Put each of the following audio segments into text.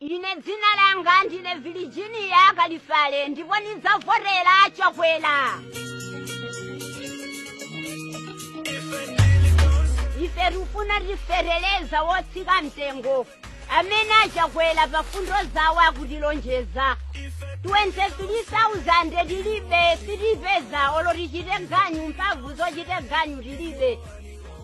Ine dzina langa ndine Virginia Kalifale ndipo nidzavotera Chakwera. Ife tifuna feteleza wotsika mtengo amene achakwera pa fundo zawo akutilonjeza 23,000 tilibe, sitipeza olo tichite ganyu, mphamvu zochite ganyu tilibe.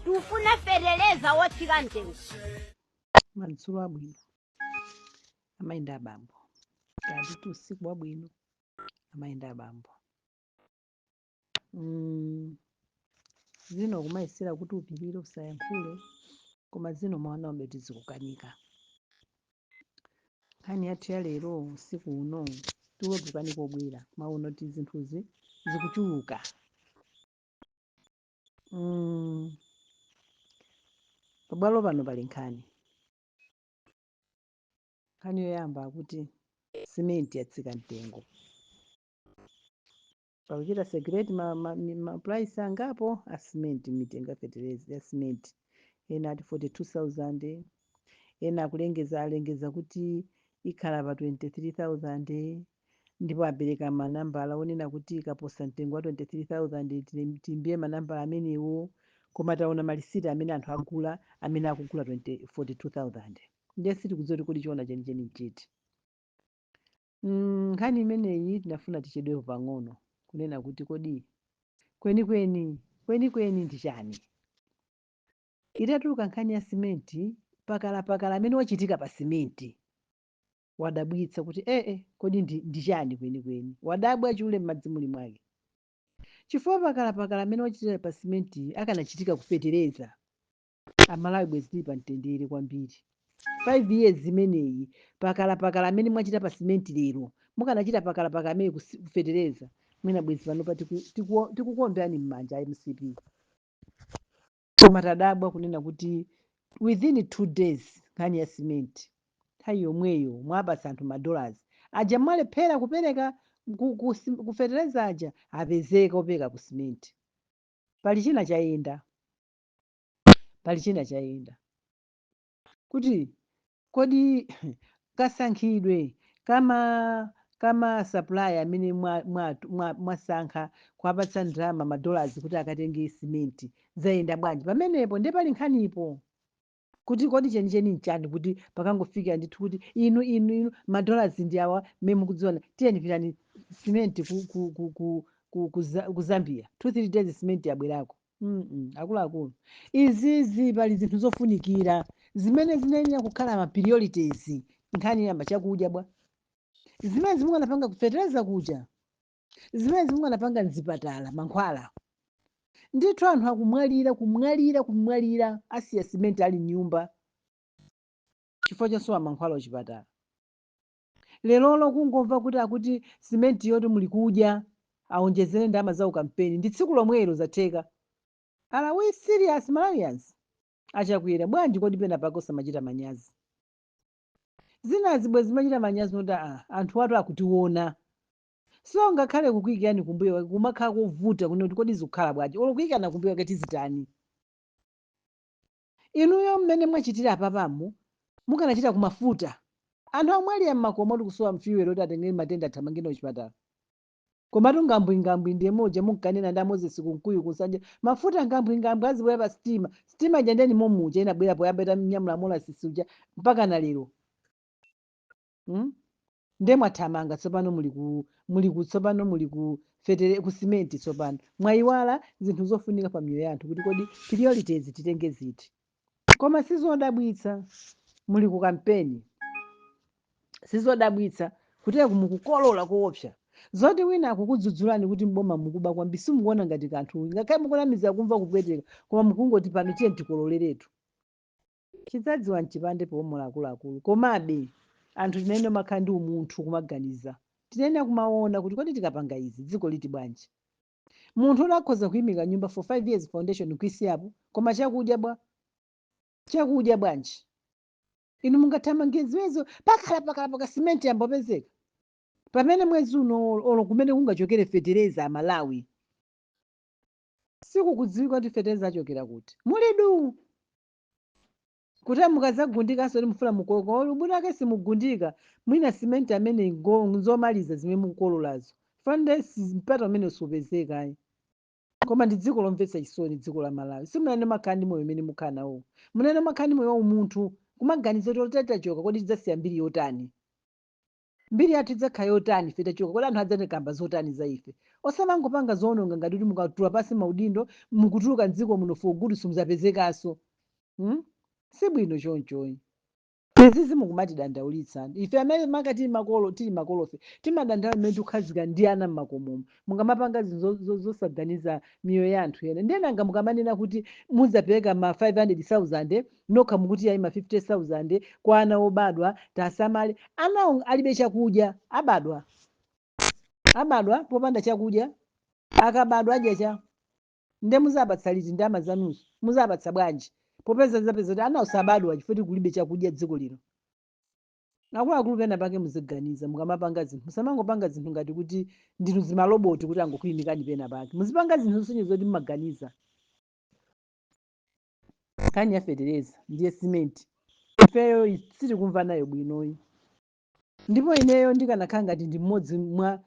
Tifuna feteleza wotsika mtengo. Madzulo abwino, amayi ndi abambo, kaya usiku wabwino, amayi ndi abambo. Zino kumayesera kuti upirire usayankhule, koma zino mwaonabe kuti zikukanika. Nkhani yathu ya lero usiku uno, tulo tukanika obwera, mwaona kuti zinthuzi zikuchuluka. Pabwalo pano pali nkhani. Nkhani yoyamba akuti simenti yatsika mtengo. Pakuchita circulate ma price angapo a simenti, mitengo ya fertilizer ya simenti. Ena ati 42,000, ena akulengeza, alengeza kuti ikhala pa 23,000, ndipo apereka manambala onena kuti ikaposa mtengo wa 23,000 tiimbire manambala amenewo. Koma taona malisiti amene anthu agula, amene akugula 20 42,000. Ndiye sitikudziwa kuti kodi chiona chenicheni nchiti. Nkhani imeneyi tinafuna tichedwepo pang'ono kunena kuti kodi kwenikweni kwenikweni ndi chani. Itatuluka nkhani ya simenti, pakalapakala amene wachitika pa simenti wadabwitsa kuti ee, kodi ndi chani kwenikweni? Wadabwa chule m'madzi muli mwake, chifukwa pakalapakala amene wachitika pa simenti akanachitika kufetereza, Amalawi bwezi tili pa mtendere kwambiri. 5 years imeneyi, pakalapakala amene mwachita pa simenti lero, mukanachita pakalapakala amene kufetereza, mwina bwezi panopa tikukuomberani m'manja a MCP. Koma tadabwa kunena kuti within 2 days nkhani ya simenti, nthawi yomweyo mwapatsa anthu ma dollars aja mwalephera kupereka kufetereza aja, apezeka opereka ku simenti. Pali china chayenda, pali china chayenda kuti kodi kasankhidwe kama supplier amene mwasankha kuwapatsa ndalama, ma dollars, kuti akatenge simenti, zayenda bwanji pamenepo? Ndiye pali nkhanipo kuti kodi chenicheni nchani, kuti pakangofika ndithu kuti inu inu inu, ma dollars ndi awa, mmene mukudziwana, tiyeni pitani simenti ku Zambia, 2-3 days simenti yabwerako. Akuluakulu, izizi pali zinthu zofunikira zimene zinayenera kukhala ma priorities. Nkhani yamba chakudya bwa, zimene zimukanapanga kufetereza kuja, zimene zimukanapanga mzipatala, mankhwala. Ndithu anthu akumwalira, kumwalira, kumwalira, asiya simenti ali mnyumba chifukwa chosowa mankhwala ochipatala. Lerolo kungomva kuti akuti simenti yoti muli kudya aonjezere ndalama za ukampeni, ndi tsiku lomwelo zatheka. Are we serious, Malawians? Achakwera, bwanji kodi pena pake osamachita manyazi? Zinazi bwe zimachita manyazi kuti ah, anthu atu akutiona. So ngakhale kukuyikirani kumbuyo kwake kumakhala kovuta kunena kuti kodi zikukhala bwanji, olo kuyikana kumbuyo kwake tizitani? Inuyo mmene mwachitira apapamu, mukanachita kumafuta. Anthu amwalira mmakomo oti kusowa fuel oti atengere matenda, athamangire kuchipatala. Komatu ngambwingambwi ndiye moja munkanena ndi a Moses Kunkuyu kusanja, mafuta ngambwingambwi azibwera pa sitima. Sitima ija ndeni momuja inabwera poyamba itanyamula molasses uja mpaka na lero, Ndiye mwathamanga tsopano muli ku tsopano muli ku fetere, ku simenti. Tsopano mwayiwala zinthu zofunika pa miyoyo ya anthu, kuti kodi priorities titenge ziti? Koma sizodabwitsa, muli ku kampeni. Sizodabwitsa kutera mukukolola koopsa. Zoti wina akukudzudzulani kuti mboma mukuba kwambiri, simukuona ngati kanthu, ngakhale mukunamiza kumva kupweteka, koma mukungoti pano tiye tikololeretu. Chidzadziwa mchipande powomola akuluakulu. Komabe anthu tinene makhala ndi umunthu, kumaganiza, tinene kumaona kuti kodi tikapanga izi dziko liti bwanji? Munthu unakhoza kuyimika nyumba for 5 years, foundation kuisiyapo, koma chakudya bwa? Chakudya bwanji? Inu mungathamange ziwezo pakhala pakhala paka simenti yambopezeka pamene mwezi uno, olo kumene kungachokere fetereza, Amalawi sikukudziwika kuti fetereza achokera kuti. Mulidu. Kuti mukazagundikanso ndi mufuna mukokolo ubwino simugundika, mwina simenti amene nzomaliza zimene mukukololazo. Fande mpata umene usupezeka ayi. Koma ndi dziko lomvetsa chisoni, dziko la Malawi. Simunene makhala ndi moyo umene mukhala nawo, munene makhala ndi moyo wa umunthu, kumaganiza kuti tatachoka, kodi tidzasiya mbiri yotani? Mbiri yathu idzakhala yotani ife tachoka? Kodi anthu adzatikamba zotani za ife? Osamangopanga zoononga ngati kuti mukatula pasi maudindo, mukutuluka mdziko muno for good, simuzapezekanso, Sibwino chonchoyi. Izizi mukumatidandaulitsa ife amene manga tili makolo, tili makolofe, timadandaula mmene tikukhazika ndi ana mmakomomo. Mungamapanga zinthu zosaganiza miyoyo ya anthu ena. Ndiye nanga mukamanena kuti mudzapereka ma 500,000 nokha, mukuti ayi, ma 50,000 kwa ana obadwa, tasamale anawo alibe chakudya. Abadwa, abadwa popanda chakudya, akabadwa adya cha? Nde muzapatsa liti ndalama zanuzo? Muzapatsa bwanji popeza zapeza kuti ana osabadwa chifukwa kulibe chakudya dziko lino? Akuluakulu, pena pake muziganiza mukamapanga zinthu. Musamangopanga zinthu ngati kuti ndinu zimaloboti kuti angokuyimikani. Pena pake muzipanga zinthu zosonyeza kuti mumaganiza. Nkhani ya fetereza ndiye simenti, ifeyo sitikumva nayo bwinoyi. Ndipo ineyo ndikanakhala ngati ndi mmodzi mwa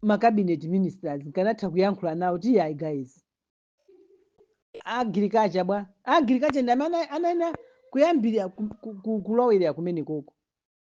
ma cabinet ministers, nkanatha kuyankhula nawo ti, "Ayi guys, agriculture bwa, agriculture ndi amene anena kuyambirira kulowera kumene koko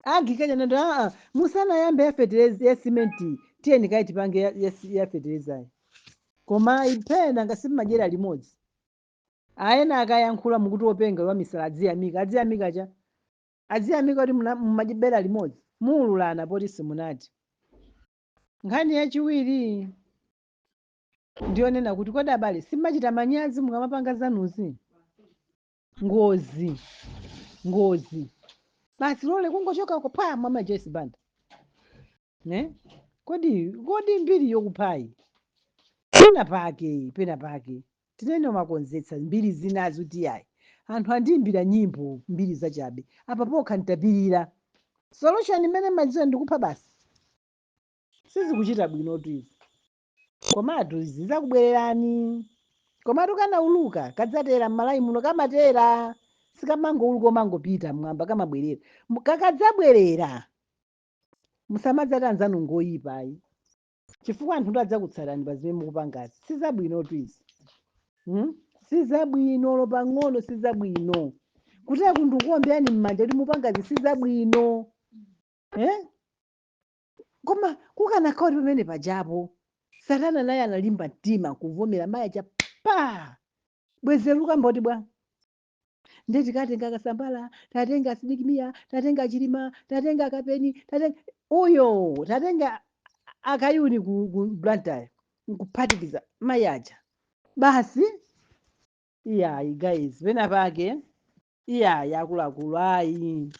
agriculture nando, aa, musanayambe ya fertilizer, ya simenti, tiyeni kayi tipange ya fertilizer." Koma iphena ngasimadyera limodzi. Ayena akayankhula mukuti openga, wamisala, adziyamika, adziyamika cha adziyamika kuti mumadyera limodzi, muululana poti simunati. Nkhani yachiwiri ndiyonena kuti, kodi abale simachita manyazi mukamapanga zanuzi? Ngozi, ngozi basi, lole kungochokako pa mama Joyce Banda, ne kodi mbiri yokuphayi, pena pake, pena pake tinene makonzetsa mbiri zinazo tiyayi. Anthu andiyimbira nyimbo mbiri zachabe apa pokha ntapirira. Solution imene madziwa ndikupha basi, sizikuchita bwinotu izi. Komatu zizakubwererani. Komatu kanauluka kadzatera m'Malawi muno, kamatera, sikamangouluka omangopita mwamba, kamabwerera. Kakadzabwerera musamadzati anzanu ngoyipa ayi, chifukwa anthu ndo adzakutsatani pa zimene mukupangazi. Sizabwinotu izi, Sizabwino lopang'ono, sizabwino kuti akundikuombeyani m'manja kuti mupangazi, sizabwino, eh? Koma kukanakhala kuti pamene pajapo Satana naye analimba mtima kuvomera mayi aja pa bwezeruka mboti bwa, ndiye tikatenga Akasambala, tatenga Asidikimiya, tatenga Achilima, tatenga Akapeni, tatenga uyo, tatenga Akayuni ku Blantyre, nkuphatikiza mayi aja basi. Iyayi guys, pena pake iyayi, akuluakulu, ayi,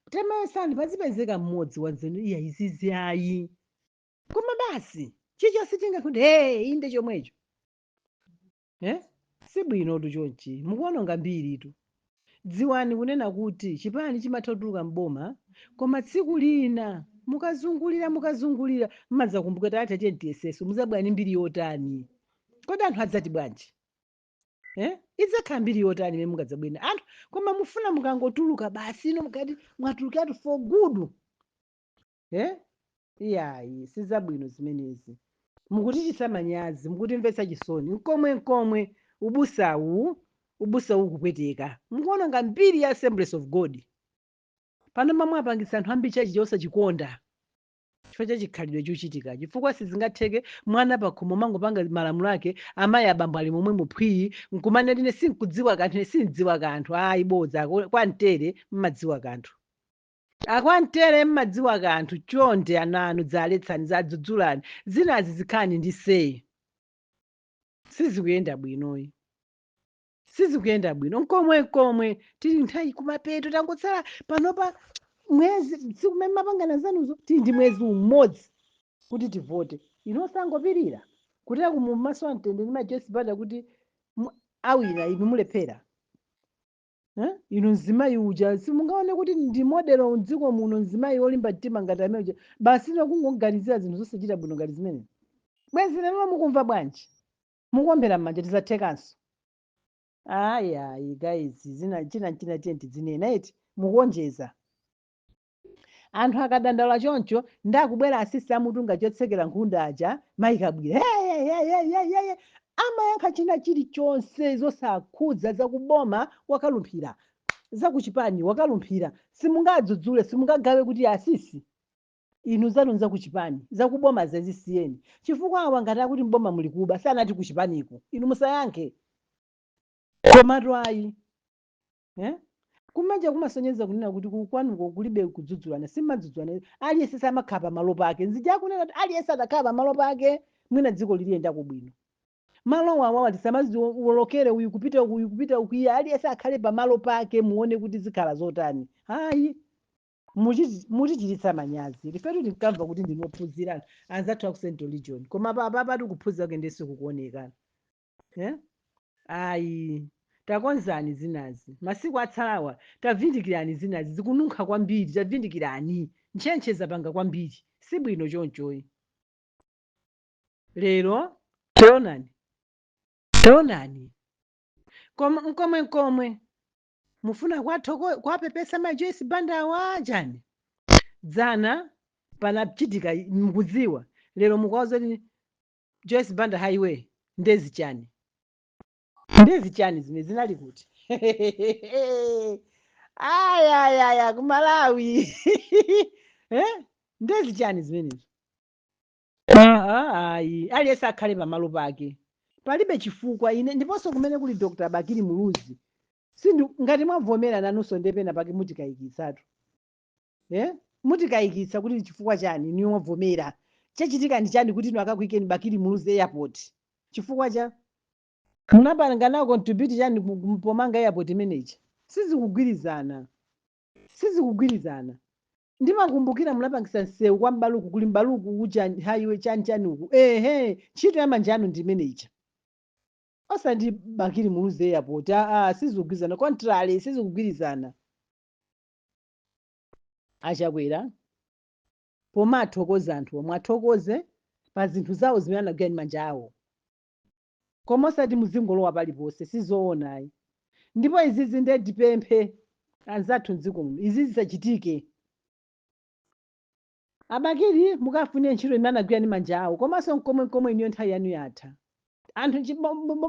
Temayesani pazipezeka mmodzi wanzeru, iya, izizi ayi. Koma basi chichonse chingakuti hey, inde chomwecho, eh? Sibwinotu chonchi, mukuononga mbiritu. Dziwani kunena kuti chipani chimatha kutuluka mboma, koma tsiku lina mukazungulira, mukazungulira, mmadzakumbuka kuti ati tiye tiyeseso. Muzabwera ndi mbiri yotani? Kodi anthu adzati bwanji, eh? Idzakhala mbiri yotani imene mungadzabwera anthu? Koma mufuna mukangotuluka basi, ino mukati mwatulukiratu for good, eh? Iyayi, sizabwino zimenezi. Mukutichitsa manyazi, mukutimvetsa chisoni. Nkomwe nkomwe ubusawu, ubusawu kupweteka. Mukuononga mbiri ya Assemblies of God. Pano mamwe apangitsa anthu ambiri chachi osachikonda chifukwa cha chikhalidwe chochitika, chifukwa sizingatheke mwana pakhomo mangopanga malamulo ake, amayi abambo ali momwe muphwiyi, nkumanena ine sinkudziwa kanthu, ine sindziwa kanthu. Ayi, bodza. Kwamtere mmadziwa kanthu, akwamtere mmadziwa kanthu. Chonde ana anu dzaletsani, zadzudzulani, zinazi zikhani ndi sei. Sizikuyenda bwinoyi, sizikuyenda bwino nkomwe nkomwe. Tili nthawi kumapeto, tangotsala panopa mwezi, tsiku mmene mapangana zanuzo, tili ndi mwezi umodzi kuti tivote. Inu osangopirira kutera kumaso amtende ndi maJoyce Banda kuti awina, inu mulephera, eh? Inu mzimayi uja simungaone kuti ndi model mdziko muno, mzimayi wolimba mtima ngati amene uja, basi ino kungoganizira zinthu zosachita bwino ngati zimene. Bwezi lero mukumva bwanji? Mukuombera m'manja, tizathekanso. Ayi, ayi guys, zina china china tiye tidzinena eti mukuonjeza. Anthu akadandaula choncho, ndakubwera asisi amutunga chotsekera nkhunda aja, mayikabwira hey, hey, hey, hey, hey. Amayankha china chilichonse zosakhudza zakuboma, wakalumphira zakuchipani, wakalumphira. Simungadzudzule, simungagawe kuti asisi inu zanu zakuchipani, zakuboma zazisiyeni, chifukwa awa ngati akuti mboma muli kuba, sanati kuchipaniko, inu musayankhe. Komatu ayi, eh? Kumanja kumasonyeza kunena kuti kwanuko kulibe kudzudzulana, simadzudzulana. Aliyense samakhala pamalo pake. Nzija kunena kuti aliyense adakhala pamalo pake, mwina dziko liliyendako bwino. Malo awawa tisamaziwolokere, uyu kupita uku, uyu kupita uku, iye aliyense akhale pamalo pake, muone kuti zikhala zotani. Hayi, mutichititsa manyazi. Ifetu tinkamva kuti ndinophunzira anzathu aku Central Region, koma papa tikuphunzira kuyendenso kukuonekana, eh? Ayi, takonzani zinazi masiku atsalawa, tavindikirani zinazi, zikununkha kwambiri. Tavindikirani, ntchentche zapanga kwambiri, sibwino chonchoyi. Lero taonani, taonani koma nkomwe nkomwe mufuna kwapepesa ma Joyce Bandawa chani. Dzana panachitika, mukudziwa. Lero mukuwauza kuti Joyce Banda Highway ndezi chani, ndezi chani zimene zinali kuti ayayaya ku Malawi, eh? Ndezi chani zimenezo? Ayi, aliyense akhale pamalo pake, palibe chifukwa. Ine ndiponso kumene kuli Dr Bakili Muluzi, sindu ngati mwavomera nanunso ndepena pake mutikayikitsatu, eh? Mutikayikitsa kuti chifukwa chani niyo mwavomera, chachitika ndi chani kuti inu akakuikeni Bakili Muluzi airport? Chifukwa cha munapanga nawo contribute chani pomanga airport imeneyi? Sizikugwirizana, sizikugwirizana. Ndimakumbukira munapangisa msewu kwa Mbaluku, kuli Mbaluku kucha highway chani chani uku, ehe, ntchito ya manja anu ndi imeneyi, osati Bakili Muluzi airport. Aa, sizikugwirizana, contrary, sizikugwirizana. Achakwera pomathokoza anthu omwe athokoze pa zinthu zawo zimene anagwira ndi manja awo, koma osati muzingolowa paliponse, sizoonayi. Ndipo izizi ndiye ndipemphe anzathu mdziko muno, izizi zisachitike. Abakili mukafune ntchito imene anagwira ndi manja awo, komanso nkomwe nkomwe iniyo nthawi yanu yatha. Anthu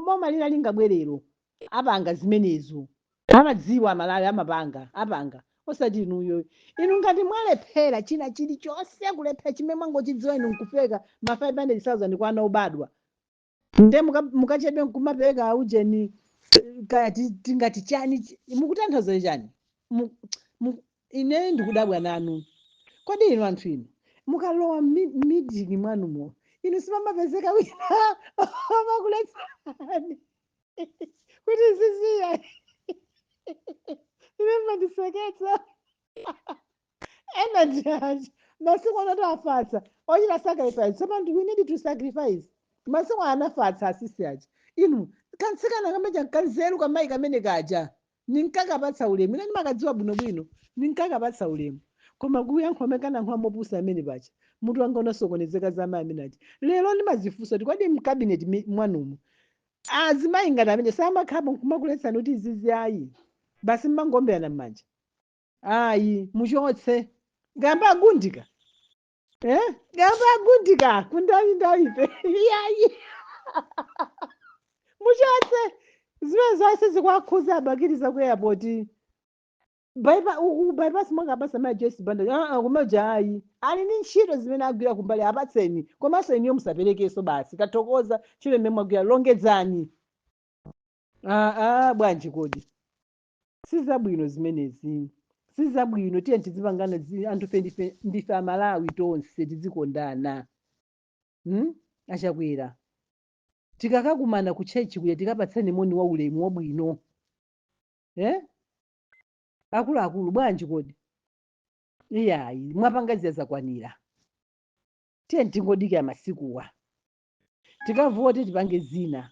boma lina lingabwerero apanga zimenezo, amadziwa Amalawi, amapanga, apanga, osati inuyo. Inu ngati mwalephera china chilichonse, kulephera chimene mwangochidziwa inu nkupeka ma 500,000 kwa ana obadwa, nde mukachedwe nkumapereka aujeni, kaya tingati chani, mukutanthauza chani? Ine ndikudabwa nanu. Kodi inu anthu inu mukalowa m'meeting mwanumo, inu simamapezeka wina amakuletsani kuti ziziya? Ine mandiseketsa. Ena ndiaja masiku ano afatsa ochita sacrifice. Tsopano we need to sacrifice. Masiku anafatsa asisi aja. Inu kantsikana kameja kanzeru kamayi kamene kaja ninkakapatsa ulemu, ine ndimakadziwa bwinobwino, ninkakapatsa ulemu, koma kuyankhula amene kanayankhula mopusa amene pacha, mutu wanga unasokonezeka za amayi amene aja. Lero ndimazifunsa kuti kodi mcabinet mwanumu azimayi ngati amene samakhalapo nkumakuletsani kuti izizi ayi, basi mmangomberana m'manja? Ayi, muchotse gamba agundika, eh? Gamba agundika kundali ndalipe, iyayi, muchotse. Zimene zonse zikuwakhuza Abakili za ku airport, uku bypass mwakapasa mayi Joyce Banda, kumaja ayi, ali ndi ntchito zimene agwira kumbali, apatseni. Komanso iniyo musaperekenso, basi, tathokoza ntchito imene mwagwira, longedzani. Bwanji kodi? Sizabwino zimenezi, sizabwino. Tiye tizipangana anthu fe ndife Amalawi tonse, tizikondana, Achakwera, tikakakumana ku church kuja tikapatseni moni wa ulemu wabwino, eh? Akuluakulu, bwanji kodi? Iyayi, mwapanga ziya zakwanira. Tiye tingodikira masikuwa tikavote, tipange zina.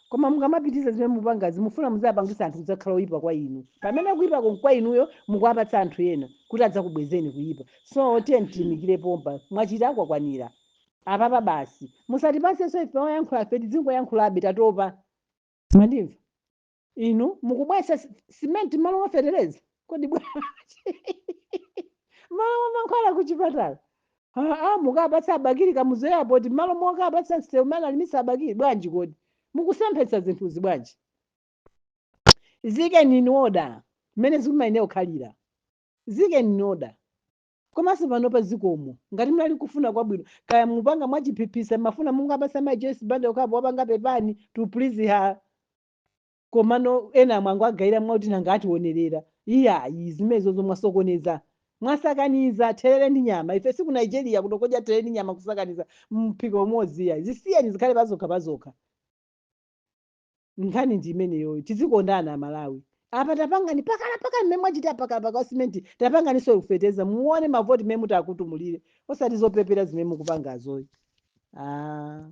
Koma mukamapitiriza zimene mupangazi, mufuna muzapangisa anthu kudzakhala oyipa kwa inu, pamene kuyipa kwa inuyo mukuwapatsa anthu ena kuti adzakubwezeni kuyipa. So tiye tiyimikire pompa, mwachita kwakwanira apapa, basi. Musatipasenso ife oyankhula, ife tidzingoyankhulabe, tatopa. Mwandimva? Inu mukubwesa simenti malo mwa fetereza, kodi bwanji? Malo mwa mankhwala kuchipatala, aa, mukapatsa abakili Kamuzu Airport, malo mokapatsa msewu umene alimisa abakili. Bwanji kodi mukusemphetsa zinthuzi bwanji? Zikeni in order mmene zikumayenera kukhalira, zikeni in order. Komanso panopa zikomo ngati munali kufuna kwabwino, kaya mupanga mwachiphiphisa, mafuna mungapasa mai Joyce Banda okhapo, wapanga pepani to please her, komano ena mwangu agayira mwauti nanga ationerera. Iyayi, zimenezo mwasokoneza, mwasakaniza therere ndi nyama. Ife siku Nigeria kutokodya therere ndi nyama kusakaniza mphiko umodzi. Iyayi, zisiyeni zikhale pazokha pazokha. Nkhani ndi imeneyoyo. Tizikondana Amalawi. Apa tapangani pakalapakala mmene mwachita pakalapaka wa simenti, tapanganiso kufeteza, muone mavoti mmene mutakutumulire, osati zopepera zimene mukupangazoyi. Ah.